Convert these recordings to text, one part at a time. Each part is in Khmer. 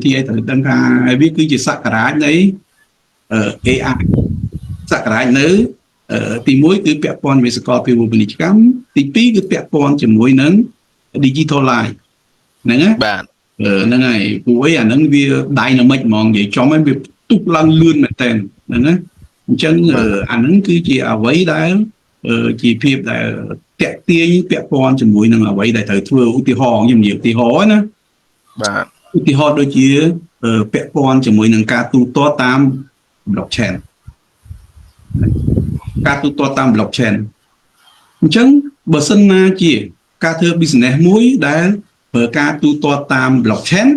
ទីឲ្យត្រូវដឹងថាវាគឺជាសក្ការៈនៃ AI សក្ការៈនៅទី1គឺពាក់ព័ន្ធជាមួយសកលភាវូបនីយកម្មទី2គឺពាក់ព័ន្ធជាមួយនឹង digital life ហ្នឹងណា។ បាទ។ ហ្នឹងហើយព្រោះអីអាហ្នឹងវា dynamic ហ្មងនិយាយចំហ្នឹងវាផ្ទុះឡើងលឿនមែនតើហ្នឹងណា។អញ្ចឹងអាហ្នឹងគឺជាអ្វីដែលជាភាពដែលតាក់ទាញពាក់ព័ន្ធជាមួយនឹងអ្វីដែលត្រូវធ្វើឧទាហរណ៍ខ្ញុំនិយាយឧទាហរណ៍ណា។ បាទ។ ឧទាហរណ៍ដូចជាពាក់ព័ន្ធជាមួយនឹងការទូទាត់តាម blockchain ការទូទាត់តាម blockchain អញ្ចឹងបើសិនណាជាការធ្វើ business មួយដែលប្រើការទូទាត់តាម blockchain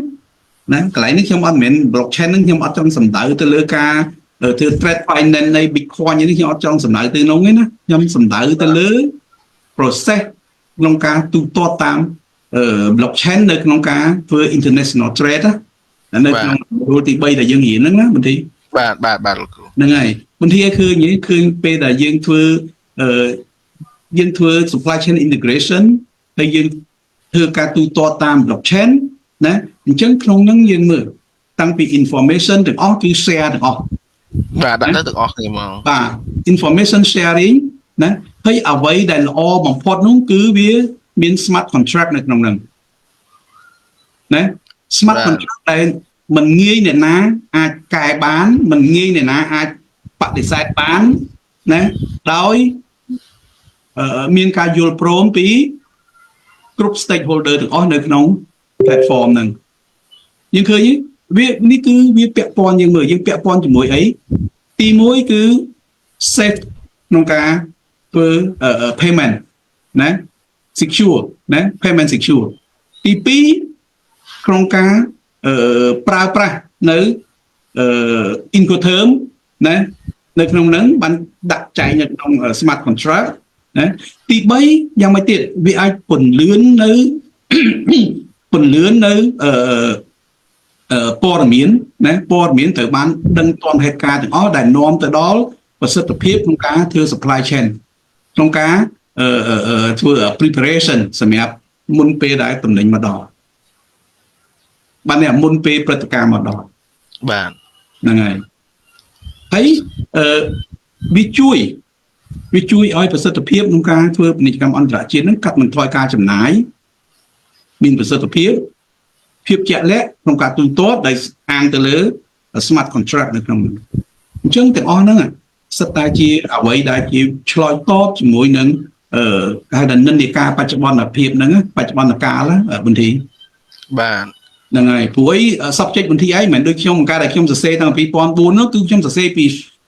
ណាកន្លែងនេះខ្ញុំអត់មែន blockchain ហ្នឹងខ្ញុំអត់ចង់សំដៅទៅលើការធ្វើ trade finance នៃ Bitcoin នេះខ្ញុំអត់ចង់សំដៅទៅនោះទេណាខ្ញុំសំដៅទៅលើ process ក្នុងការទូទាត់តាម blockchain នៅក្នុងការធ្វើ international trade ណានៅក្នុង rule ទី3ដែលយើងរៀនហ្នឹងណាបន្ទី បាទបាទបាទលោកគ្រូ។ ហ្នឹងហើយបន្ទីឲ្យឃើញឃើញពេលដែលយើងធ្វើអឺយើងធ្វើ supply chain integration ហើយយើងធ្វើការទូទាត់តាម blockchain ណាអញ្ចឹងក្នុងហ្នឹងយើងមើលតាំងពី information ទាំងអស់គឺ share ទាំងអស់។ បាទដាក់ទៅទាំងអស់គ្នាហ្មង។ បាទ information sharing ណាហើយអ្វីដែលល្អបំផុតនោះគឺវាមាន smart contract នៅក្នុងហ្នឹងណា smart contract ដែលមិនងាយអ្នកណាអាចកែបានមិនងាយអ្នកណាអាចបដិសេធបានណាដោយមានការយល់ព្រមពីគ្រប់ stakeholder ទាំងអស់នៅក្នុង platform ហ្នឹងយើងឃើញវានេះគឺវាពាក់ព័ន្ធយើងមើលយើងពាក់ព័ន្ធជាមួយអីទី1គឺ safe ក្នុងការធ្វើ payment ណា secure ណា payment secure ទី2ក្នុងការប្រើប្រាស់នៅ Incoterm ណានៅក្នុងហ្នឹងបានដាក់ចែងនៅក្នុង smart contract ណាទី3យ៉ាងម៉េចទៀតវាអាចពន្លឿននៅ ពន្លឿននៅអឺអឺព័ត៌មានណាព័ត៌មានត្រូវបានដឹងទាន់ហេតុការណ៍ទាំងអស់ដែលនាំទៅដល់ប្រសិទ្ធភាពក្នុងការធ្វើ supply chain ក្នុងការអឺធ្វើ preparation សម្រាប់មុនពេលដែលទំនិញមកដល់បាននេះមុនពេលព្រឹត្តិការណ៍មកដល់ បាទ។ ហ្នឹងហើយហើយអឺវាជួយឲ្យប្រសិទ្ធភាពក្នុងការធ្វើពាណិជ្ជកម្មអន្តរជាតិហ្នឹងកាត់បន្ថយការចំណាយមានប្រសិទ្ធភាពភាពជាក់លាក់ក្នុងការទូទាត់ដែលអាងទៅលើ smart contract នៅក្នុងនោះអញ្ចឹងទាំងអស់ហ្នឹងសិតតែជាអ្វីដែលជាឆ្លើយតបជាមួយនឹងអឺគេហៅថានិន្នាការបច្ចុប្បន្នភាពហ្នឹងបច្ចុប្បន្នកាលបន្ទី បាទ។ ហ្នឹងហើយព្រោះអី subject បន្ទីឯងមិនមែនដូចខ្ញុំកាលដែលខ្ញុំសរសេរតាំងពី2004នោះគឺខ្ញុំសរសេរពី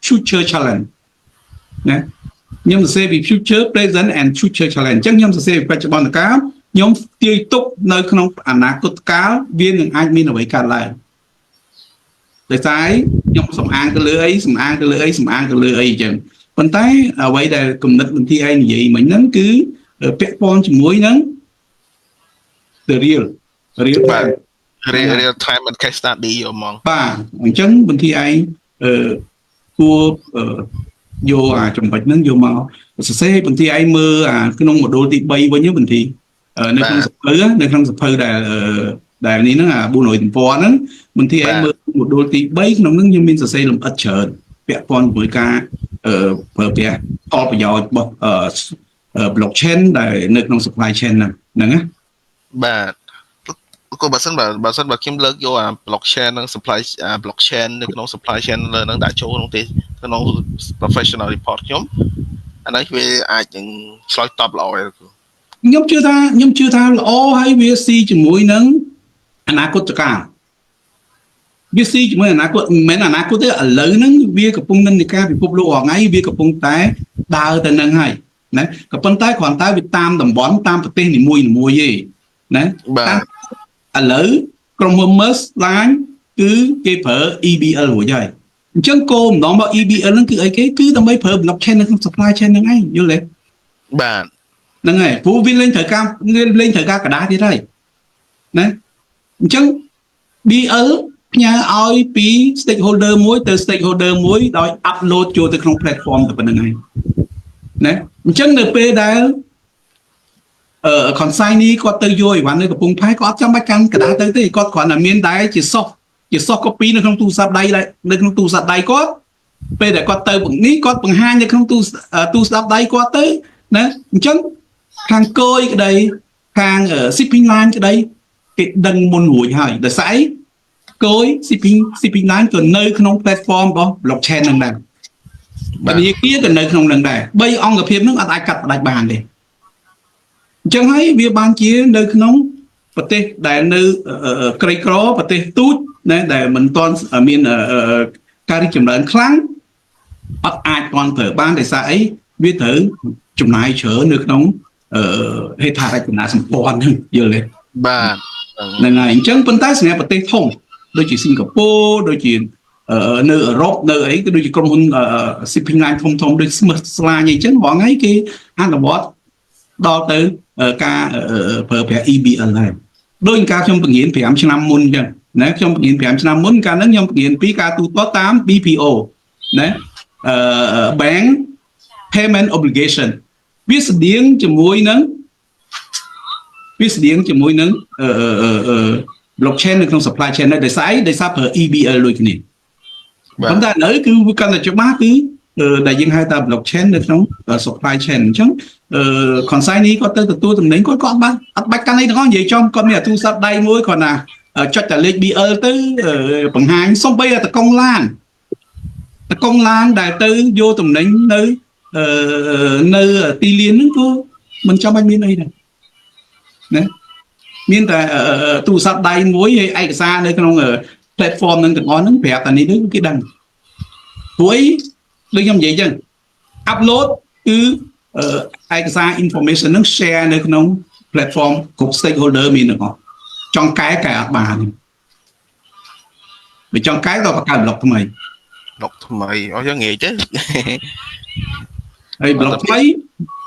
future challenge ណាខ្ញុំសរសេរពី future present and future challenge អញ្ចឹងខ្ញុំសរសេរពីបច្ចុប្បន្នកាលខ្ញុំទាយទុកនៅក្នុងអនាគតកាលវានឹងអាចមានអ្វីកើតឡើងដោយសារខ្ញុំសំអាងទៅលើអីសំអាងទៅលើអីសំអាងទៅលើអីអញ្ចឹងប៉ុន្តែអ្វីដែលគំនិតបន្ទីឯងនិយាយមិញហ្នឹងគឺពាក់ព័ន្ធជាមួយនឹង the real real បាទ time real time and case study យកហ្មង បាទអញ្ចឹងបន្ទីឯងអឺគួរយកអាចំណុចហ្នឹងយកមកសរសេរបន្ទីឯងមើលអាក្នុង module ទី3វិញបន្ទីនៅក្នុងសៀវភៅនៅក្នុងសៀវភៅដែលដែលនេះហ្នឹងអា400ទំព័រហ្នឹងបន្ទីឯងមើល module ទី3ក្នុងហ្នឹងខ្ញុំមានសរសេរលម្អិតច្រើនពាក់ព័ន្ធជាមួយការប្រើប្រាស់ផលប្រយោជន៍របស់ blockchain ដែលនៅក្នុង supply chain ហ្នឹងហ្នឹងណា។ បាទក៏បើសិនបើខ្ញុំលើកយកអា blockchain និង supply អា blockchain នៅក្នុង supply chain លើនឹងដាក់ចូលក្នុងទេក្នុង professional report ខ្ញុំអានេះវាអាចនឹងឆ្លើយតបល្អហើយគ្រូ។ ខ្ញុំជឿថាល្អហើយវាស៊ីជាមួយនឹងអនាគតកាលវាស៊ីជាមួយអនាគតមិនមែនអនាគតទេឥឡូវហ្នឹងវាកំពុងនិន្នាការពិភពលោករាល់ថ្ងៃវាកំពុងតែដើរទៅនឹងហើយណាក៏ប៉ុន្តែគ្រាន់តែវាតាមតំបន់តាមប្រទេសនីមួយៗទេណា បាទ។ ឥឡូវក្រុមហ៊ុន Maersk Line គឺគេប្រើ EBL រួចហើយអញ្ចឹងគោលម្ដងមក EBL ហ្នឹងគឺអីគេគឺដើម្បីប្រើ blockchain នៅក្នុង supply chain ហ្នឹងឯងយល់ទេ? បាទ។ ហ្នឹងហើយព្រោះវាលែងត្រូវការលែងត្រូវការក្រដាសទៀតហើយណាអញ្ចឹង BL ផ្ញើឲ្យពី stakeholder មួយទៅ stakeholder មួយដោយ upload ចូលទៅក្នុង platform តែប៉ុណ្្នឹងឯងណាអញ្ចឹងនៅពេលដែលconsignee គាត់ទៅយកអីវ៉ាន់នៅកំពង់ផែគាត់អត់ចាំបាច់កាន់ក្រដាសទៅទេគាត់គ្រាន់តែមានដែរជា soft ជា soft copy នៅក្នុងទូរស័ព្ទដៃនៅក្នុងទូរស័ព្ទដៃគាត់ពេលដែលគាត់ទៅនេះគាត់បង្ហាញនៅក្នុងទូរស័ព្ទដៃគាត់ទៅណាអញ្ចឹងខាងគយក្តីខាង shipping line ក្តីគេដឹងមុនរួចហើយដោយសារអីគយ shipping line ក៏នៅក្នុង platform របស់ blockchain ហ្នឹងដែរ បាទ ធនាគារក៏នៅក្នុងនឹងដែរបីអង្គភាពហ្នឹងអត់អាចកាត់ផ្ដាច់បានទេអញ្ចឹងហើយវាបានជានៅក្នុងប្រទេសដែលនៅក្រីក្រប្រទេសទូចណាដែលមិនទាន់មានការរីកចម្រើនខ្លាំងអត់អាចទាន់ប្រើបានដោយសារអីវាត្រូវចំណាយច្រើននៅក្នុងហេដ្ឋារចនាសម្ព័ន្ធហ្នឹងយល់ទេ បាទ ហ្នឹងហើយអញ្ចឹងប៉ុន្តែសម្រាប់ប្រទេសធំដូចជាសិង្ហបុរីដូចជានៅអឺរ៉ុបនៅអីក៏ដូចជាក្រុមហ៊ុន shipping line ធំធំដូច Maersk Line អីចឹងរាល់ថ្ងៃគេអនុវត្តដល់ទៅការប្រើប្រាស់ EBL ហើយដូចការខ្ញុំបង្រៀន5ឆ្នាំមុនអញ្ចឹងណាខ្ញុំបង្រៀន5ឆ្នាំមុនកាលហ្នឹងខ្ញុំបង្រៀនពីការទូទាត់តាម BPO ណាBank Payment Obligation វាស្តៀងជាមួយនឹងវាស្តៀងជាមួយនឹងអឺអឺ blockchain នៅក្នុង supply chain ដែរដោយសារអីដោយសារប្រើ EBL ដូចគ្នា បាទ ប៉ុន្តែឥឡូវគឺវាកាន់តែច្បាស់គឺដែលយើងហៅថា blockchain នៅក្នុង supply chain អញ្ចឹងអឺ consignee គាត់ទៅទទួលតំណែងគាត់ក៏អត់បានអត់បាច់កាន់អីទាំងអស់និយាយចំគាត់មានអាទូរស័ព្ទដៃមួយគាត់ណាចុចតែលេខ BL ទៅបង្ហាញសំបីតែតកងឡានតកងឡានដែលទៅយកតំណែងនៅនៅទីលានហ្នឹងក៏មិនចាំបាច់មានអីដែរណាមានតែទូរស័ព្ទដៃមួយហើយឯកសារនៅក្នុង platform ហ្នឹងទាំងអស់ហ្នឹងប្រាប់តែនេះទៅគេដឹងព្រោះអីដូចខ្ញុំនិយាយចឹង upload គឺឯកសារ information ហ្នឹង share នៅក្នុង platform គ្រប់ stakeholder មានទាំងអស់ចង់កែកែអត់បានទេបើចង់កែក៏បង្កើត block ថ្មី ប្លុកថ្មីអស់យ៉ាងងាយទេ ហើយ block ថ្មី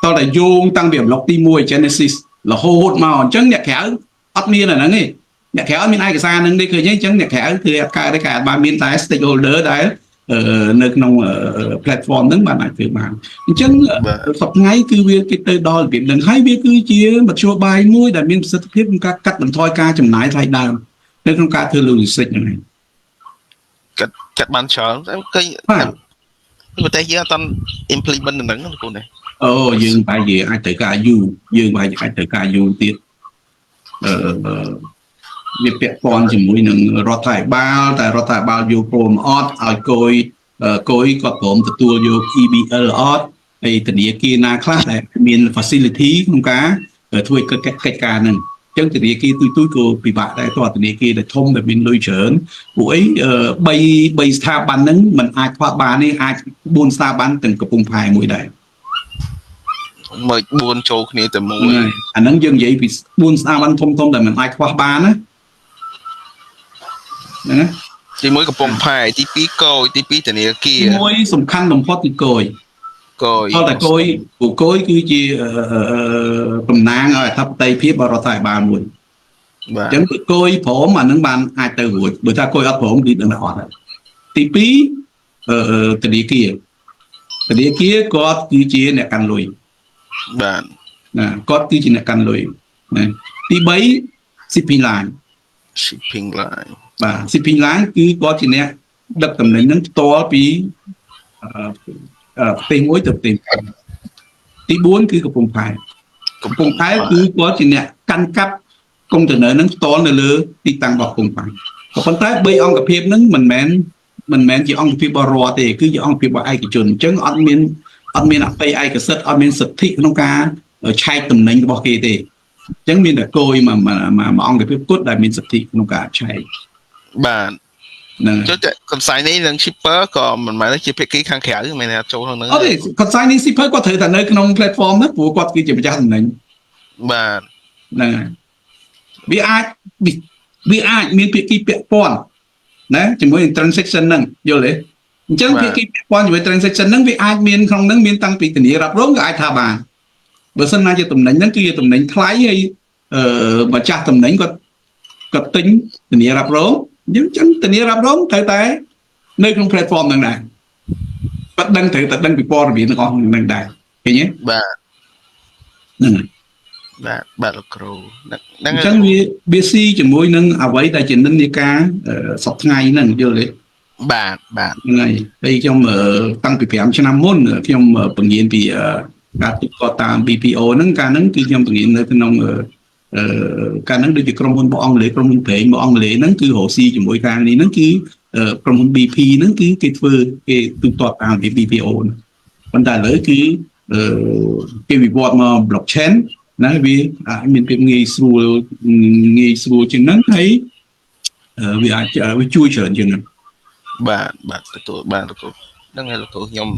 តោះតែយោងតាំងពី block ទី1 Genesis រហូតមកអញ្ចឹងអ្នកក្រៅអត់មានអាហ្នឹងទេអ្នកក្រៅអត់មានឯកសារហ្នឹងទេឃើញទេអញ្ចឹងអ្នកក្រៅគឺអត់កែទេកែអត់បានមានតែ stakeholder ដែលនៅក្នុង platform ហ្នឹងបានអាចធ្វើបានអញ្ចឹង បាទ សប្តាហ៍គឺវាគេទៅដល់របៀបហ្នឹងហើយវាគឺជាមធ្យោបាយមួយដែលមានប្រសិទ្ធភាពក្នុងការកាត់បន្ថយការចំណាយថ្លៃដើមនៅក្នុងការធ្វើ logistics ហ្នឹងឯង កាត់កាត់បានច្រើនតែឃើញ បាទ ប្រទេសយើងអត់ទាន់ implement ហ្នឹងលោកគ្រូនេះ អូយើងប្រហែលជាអាចត្រូវការយូរយើងប្រហែលជាអាចត្រូវការយូរទៀតអឺវាពាក់ព័ន្ធជាមួយនឹងរដ្ឋាភិបាលតែរដ្ឋាភិបាលយល់ព្រមអត់ឲ្យគយគយគាត់ព្រមទទួលយក EBL អត់ហើយធនាគារណាខ្លះដែលមាន facility ក្នុងការធ្វើកិច្ចការហ្នឹងអញ្ចឹងធនាគារទូចៗក៏ពិបាកដែរតើធនាគារដែលធំដែលមានលុយច្រើនពួកអី3 3ស្ថាប័នហ្នឹងมันអាចខ្វះបានទេអាច4ស្ថាប័នទាំងកំពង់ផែមួយដែរ មើល4ចូលគ្នាតែមួយ ហ្នឹងហើយអាហ្នឹងយើងនិយាយពី4ស្ថាប័នធំធំដែលមិនអាចខ្វះបានណាហ្នឹងណា ទី1កំពង់ផែទី2គយទី2ធនាគារ ទីមួយសំខាន់បំផុតគឺគយ គយ តតែគយព្រោះគយគឺជាតំណាងឲ្យអធិបតេយ្យភាពរបស់រដ្ឋាភិបាលមួយ បាទ អញ្ចឹងបើគយព្រមអាហ្នឹងបានអាចទៅរួចបើថាគយអត់ព្រមគឺដឹងថាអត់ហើយទី2ធនាគារធនាគារគាត់គឺជាអ្នកកាន់លុយ បាទ ណាគាត់គឺជាអ្នកកាន់លុយណាទី3 shipping line shipping line បាទ shipping line គឺគាត់ជាអ្នកដឹកតំណែងនឹងផ្ទាល់ពីប្រទេសមួយទៅប្រទេសមួយទី4គឺកំពង់ផែកំពង់ផែគឺគាត់ជាអ្នកកាន់កាប់កុងតឺន័រនឹងផ្ទាល់នៅលើទីតាំងរបស់កំពង់ផែក៏ប៉ុន្តែ3អង្គភាពនឹងមិនមែនជាអង្គភាពរបស់រដ្ឋទេគឺជាអង្គភាពរបស់ឯកជនអញ្ចឹងអត់មានអបិយឯកសិទ្ធិអត់មានសិទ្ធិក្នុងការឆែកតំណែងរបស់គេទេអញ្ចឹងមានតែគយមួយមួយអង្គភាពគត់ដែលមានសិទ្ធិក្នុងការឆែក បាទ ហ្នឹង ចុះតែ consignee និង shipper ក៏មិនមែនជាភាគីខាងក្រៅមិនមែនថាចូលក្នុងហ្នឹង អត់ទេ consignee shipper គាត់ត្រូវតែនៅក្នុង platform ហ្នឹងព្រោះគាត់គឺជាម្ចាស់តំណែង បាទ ហ្នឹងហើយវាអាចវាអាចមានភាគីពាក់ព័ន្ធណាជាមួយនឹង transaction ហ្នឹងយល់ទេអញ្ចឹងភាគីពាក់ព័ន្ធជាមួយ transaction ហ្នឹងវាអាចមានក្នុងហ្នឹងមានតាំងពីធានារ៉ាប់រងក៏អាចថាបានបើសិនណាជាតំណែងហ្នឹងគឺជាតំណែងថ្លៃហើយអឺម្ចាស់តំណែងគាត់ទិញធានារ៉ាប់រងអញ្ចឹងធានារ៉ាប់រងត្រូវតែនៅក្នុង platform ហ្នឹងដែរគាត់ដឹងត្រូវតែដឹងពីព័ត៌មានទាំងអស់ហ្នឹងដែរឃើញទេ បាទ ហ្នឹងហើយ បាទបាទលោកគ្រូហ្នឹងហ្នឹង អញ្ចឹងវាវាស៊ីជាមួយនឹងអ្វីដែលជានិន្នាការសប្តាហ៍ថ្ងៃហ្នឹងយល់ទេ បាទបាទ ហ្នឹងហើយហើយខ្ញុំតាំងពី5ឆ្នាំមុនខ្ញុំបង្រៀនពីការទូទាត់តាម BPO ហ្នឹងកាលហ្នឹងគឺខ្ញុំបង្រៀននៅក្នុងអឺកាលហ្នឹងដូចជាក្រុមហ៊ុនរបស់អង់គ្លេសក្រុមហ៊ុនប្រេងរបស់អង់គ្លេសហ្នឹងគឺរកស៊ីជាមួយខាងនេះហ្នឹងគឺក្រុមហ៊ុន BP ហ្នឹងគឺគេធ្វើគេទូទាត់តាម BPO ហ្នឹងប៉ុន្តែឥឡូវគឺគេវិវត្តមក blockchain ណាវាអាចមានភាពងាយស្រួលងាយស្រួលជាងហ្នឹងហើយវាអាចវាជួយច្រើនជាងហ្នឹង បាទបាទទទួលបានលោកគ្រូហ្នឹងហើយលោកគ្រូខ្ញុំ